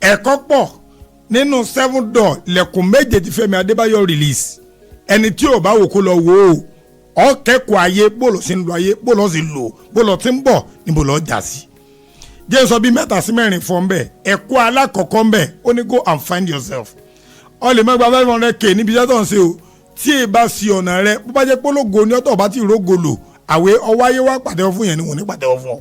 Ẹ̀kọ́ pọ̀ nínú Seven Door, lẹ̀kùn méje tí Fẹ́mi Adébáyọ̀ release. Ẹni tí ò bá wò, kó lọ wò ó. Ọ kẹ́kọ̀ọ́ ayé, bó lọ sí ń lo ayé, bó lọ sí lò, bó lọ ti ń bọ̀, níbo lọ jà sí. Jẹ́ sọ bí mẹ́ta sí mẹ́rin fún bẹ́ẹ̀. Ẹ̀kọ́ alákọ̀ọ́kọ́ ń bẹ̀, ó ní go and find yourself. Ọ lè má gba 500K níbi iṣẹ́ tó ń ṣe o. Tí e bá sí ọ̀nà rẹ, bó bá jẹ́ pólógo ní ọ̀tọ̀ bá ti rógo lò, àwẹ̀ ọwọ́ ayé wá pàtẹ́wọ́ fún yẹn ni wọ́n ní pàtẹ́wọ́ fún ọ.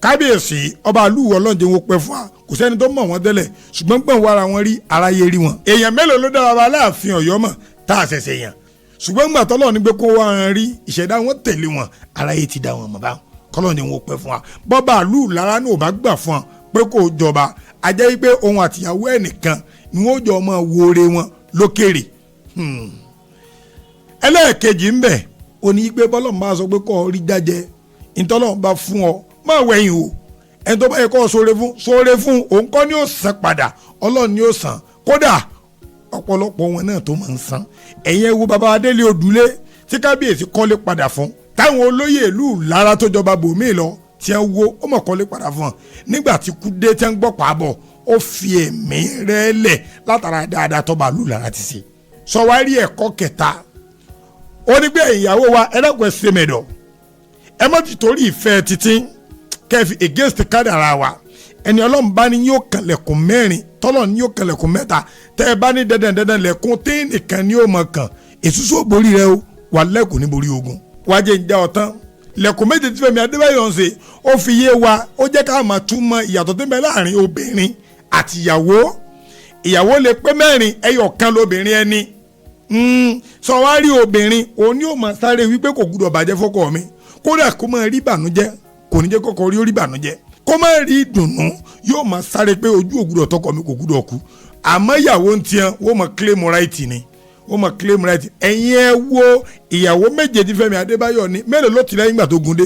Kábíyèsí ọba àlùwọ̀, ọlọ́njẹ́ wọn pẹ́ fún wa. Kò sẹ́ni tó mọ̀ wọ́n tẹ́lẹ̀, ṣùgbọ́n gbọ̀n wára wọn rí, aráyé rí wọn. Èèyàn mélòó ló dá baba Aláàfin Ọ̀yọ́ mọ̀ tá a ṣẹ̀ṣẹ̀ yàn? Ṣùgbọ́n gbà tọ́lọ́ ní pé kó wá wọn rí, ìṣẹ̀dá wọn tẹ̀lé wọn, aráyé ti dá wọn mọ̀ báwọn. Kọ́lọ́ ni wọn pẹ́ fún wa. Bọ́ba àlù lára ní ò bá gbà fún wa pé kò jọba, ajẹ́ wípé òun àtìyàwó ẹ̀ nìkan ni wọ́n jọ máa wo ore wọn lókèrè. Ẹlẹ́ẹ̀kejì ń bẹ̀, ó ní pé bọ́lọ̀ máa sọ pé kọ́ ọ rí jájẹ, ìtọ́lọ́ bá fún ọ, máa wẹ̀yìn o. Ẹni tó bá yẹ kọ́ ọ sóore fún, sóore fún. Òun kọ́ ni ó san padà, Ọlọ́run ni ó san. Kódà ọ̀pọ̀lọpọ̀ wọn náà tó máa ń san. Ẹ̀yin ẹ wo baba Adélé Odùlé tí kábíyèsí kọ́lé padà fún, táwọn olóyè ìlú Lára tó jọba bòmíì lọ tí wọ́n wo, ó mọ̀ kọ́lé padà fún wọn. Nígbà tí kú dé, tí wọ́n gbọ́ pàbọ̀, ó fi ẹ̀mí rẹ̀ lẹ̀ látara dáadáa tọ́ba ìlú Lára ti ṣe. Sọ wá rí ẹ̀kọ́ kẹta, ó ní pé ìyàwó wa, ẹ dákun, ẹ ṣe mẹ̀dọ̀. Ẹ má ti torí ìfẹ́ títí kẹfì against kádàrá wa. Ẹni Ọlọ́run bá ní yóò kànlẹ̀kùn mẹ́rin, tọ́lọ̀ ní yóò kànlẹ̀kùn mẹ́ta. Tẹ́ ẹ bá ní dandan dandan lẹ̀kùn tí nìkan ní yóò mọ̀ kàn, èsúsú ò borí rẹ o, wà lẹ́kùn ní borí ogun. Wájú ń já ọ̀tán, lẹ̀kùn méje tí Fẹ́mi Adébáyọ̀ ń ṣe, ó fi yé wa, ó jẹ́ ká máa túmọ̀ ìyàtọ̀ tó ń bẹ láàrin obìnrin àti ìyàwó. Ìyàwó lè pé mẹ́rin, ẹyọ kan lóbìnrin ẹni. Sọ wá rí obìnrin, òun ni ó máa sáré wípé kò gbúdọ̀ bàjẹ́ fọ́kọ mi. Kódà kó máa rí ìbànújẹ́, kò ní jẹ́ kọ́kọ́ rí ó rí ìbànújẹ́. Kó má rí ìdùnnú, yóò máa sáré pé ojú ògùdọ̀ tọkọ mi kò gbúdọ̀ kú. Àmọ́ ìyàwó ń tiẹ̀, wọ́n máa claim right ni, wọ́n máa claim right. Ẹ̀yin ẹ wo ìyàwó méje tí Fẹ́mi Adébáyọ̀ ní, mélòó ló ti lẹ́yìn ìgbà tó gun dé?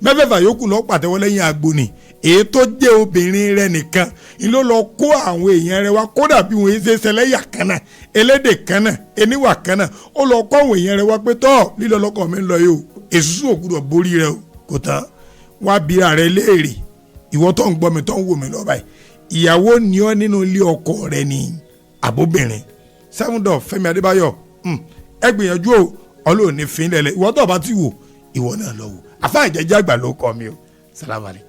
Mẹ́fẹ̀ẹ̀fà yòókù lọ pàtẹ́wọ́ lẹ́yìn àgbo ni. Èyí tó jẹ́ obìnrin rẹ̀ nìkan ni ló lọ kó àwọn èèyàn rẹ̀ wá. Kódà bí wọ́n ṣe ṣẹlẹ́yà kan náà, elédè kan náà, eníwà kan náà, ó lọ kó àwọn èèyàn rẹ̀ wá pé tọ́ lílọ lọ́kọ̀ mi ń lọ yìí o, èsúsú ògùdọ̀ borí rẹ o. Kò tán, wá bíra rẹ léèrè. Ìwọ tó ń gbọ́ mi, tó ń wò mí lọ báyìí, ìyàwó ni ọ́ nínú ilé ọkọ rẹ ni àbóbìnrin? Seven Door, Fẹ́mi Adébáyọ̀, ẹ gbìyànjú o. Ọlọ́run ní fi ń lẹ̀lẹ̀. Ìwọ tó bá ti wò, ìwọ náà lọ wò. Àfa ìjẹ́jẹ́ àgbà ló kọ́ mi o. Salaam aleykum.